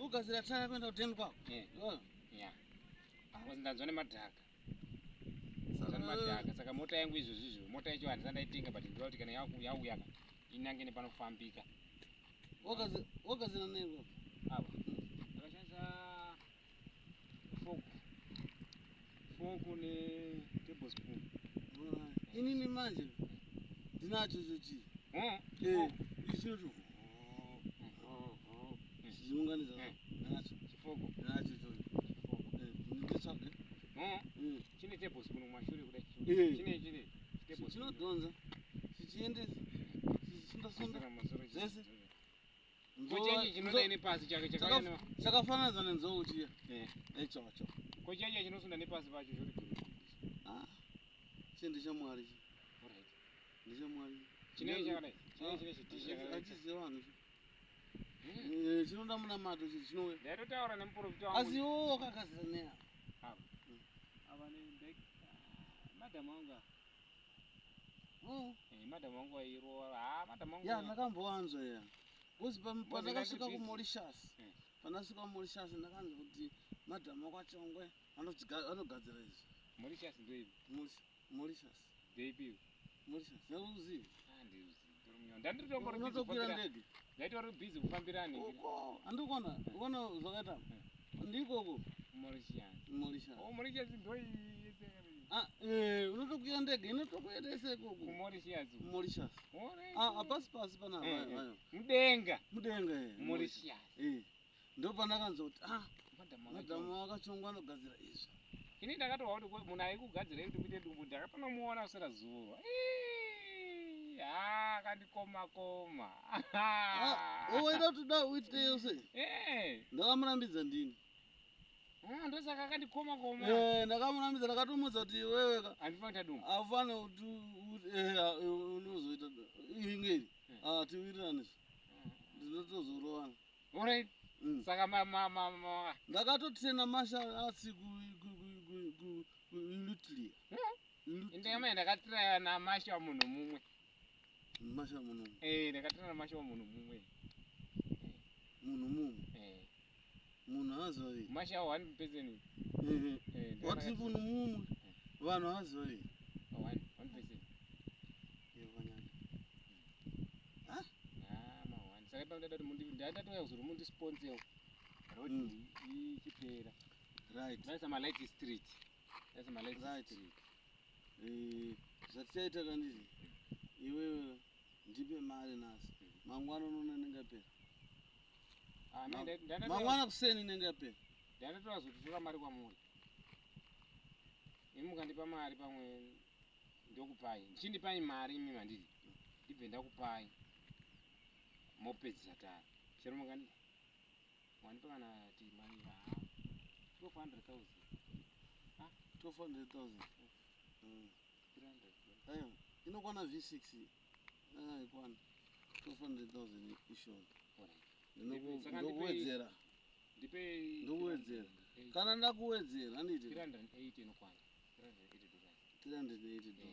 Ugadzira tara kuenda kudheni kwako. Eh. Iwewe. Ya. Because ndanzwa nemadhaka. Ndanzwa nemadhaka. Saka mota yangu izvozvi izvo, mota yacho handisati ndaitenga, but ndinoda kuti kana yauya ka, inange nepanofambika. Wagadzira nei kwako? Apa. Ndakashandisa fork. Fork ne tablespoon. Alright. Inini manje ndinacho chochii. Eh. Ichi chinoti chichiunganidza. Ndinacho. Chifoko. Ndinacho ichocho. Chifoko. Nditsvage. Chine tablespoon kumashure kudai. Chine tablespoon. Chinodhonza chichiendesa, chichisunda-sunda Masoro. zvese. Ko chechi chinoda ine pasi chake chakauya ne Chakafanana nenzou chiya. Ichocho. Ko chechi chinosunda nepasi pacho chori guru. Ah, chiye ndechamwari chi. Alright. Ndechamwari. Chine chakadai. Chine chitishi chakadai. Achiziva vanhu chi. Chinoda munamato chi, chinouya. Ndaitotaura nemuprofita wangu. Asi iwowo wakagadzira neya? Ava. Ava ne madam wangu ava. Oh. Madam wangu vairova. Ah, madam wangu. Ya, ndakambowanzwa ya. Because pandakasvika ndandiri busy. kuMauritius, pandasvika kuMauritius ndakanzwa kuti madhamu akwaChongwe anogadzira izvi. Mauritius ndoipi? Mauritius. Ndoipi? Mauritius. Yakuzivi? Ah, ndiruzivi. Ndandiri busy Unotokwira kufambira. ndege. Ndaitori busy kufambira nhingi. Uko, handikuona, ukaona zvakaita. Ndikoko. Mauritius. Mauritius. Oh, Mauritius ndoiyi. Ah, unotokwira ndege inotokuendesa ikoko. KuMauritius. Mauritius. Alright. Ah, hapasi pasi panapa. Ayo. Mudenga. Mudenga. Mauritius. Ndo pandakanzwa kuti ah, Madam madhamu akachongwa anogadzira izvi. Ini ndakatohwa kuti munhu aikugadzira kuti muite dumbu, ndakatonomuona kusera zuva. Ah, akandikoma koma. Ah, waida kuti da uite sei? Eh. Ndakamurambidza ndini. Ah, ndosaka akandikoma koma. Ndakamurambidza, ndakatomudza kuti iwewe ka Handifani kuita dumbu. aufane kuti unozoita ingeri. Ah, tiwirirane. Ndinotozorovana. Alright. Saka ma ma ma ma Ndakatotraina martial arts ku ku ku ku ku Ilutlia. Indakama ndakatraya namasha munhu mumwe. Masha munhu. Ndakatraya namasha munhu mumwe. Munhu mumwe. Munhu haazi vaviri. Masha one person. Wati munhu mumwe. Vanhu haazi vaviri. One person. Yevanyanya. Ah, ma one. Saka ipapo ndada kuti ndatouya kuzoti mundisponsewo. Road ichipera. Right. Ndaisa ma light street. Ndaisa ma light street. Zvatichaita kanditi iwewe ndipe mari nhasi, mangwana unoona inenge yapera. Ah, Mangwana kuseni inenge yapera. Ndandatoda kuzotora mari kwamuri. Imi mukandipa mari pamwe ndokupai. Ndichindipai mari imi mandiri. Ndibve ndakupai. Mopedzisa tara. Chero mukandipa kana ti mari 1200,000. Ah, 1200,000. 300. Aiwa, inokwana V6. Ah, ikwana. 1200,000 ishona. Ndokuwedzera. Ndipe Ndokuwedzera. Kana ndakuwedzera, handiti? 380 inokwana. $380. $380.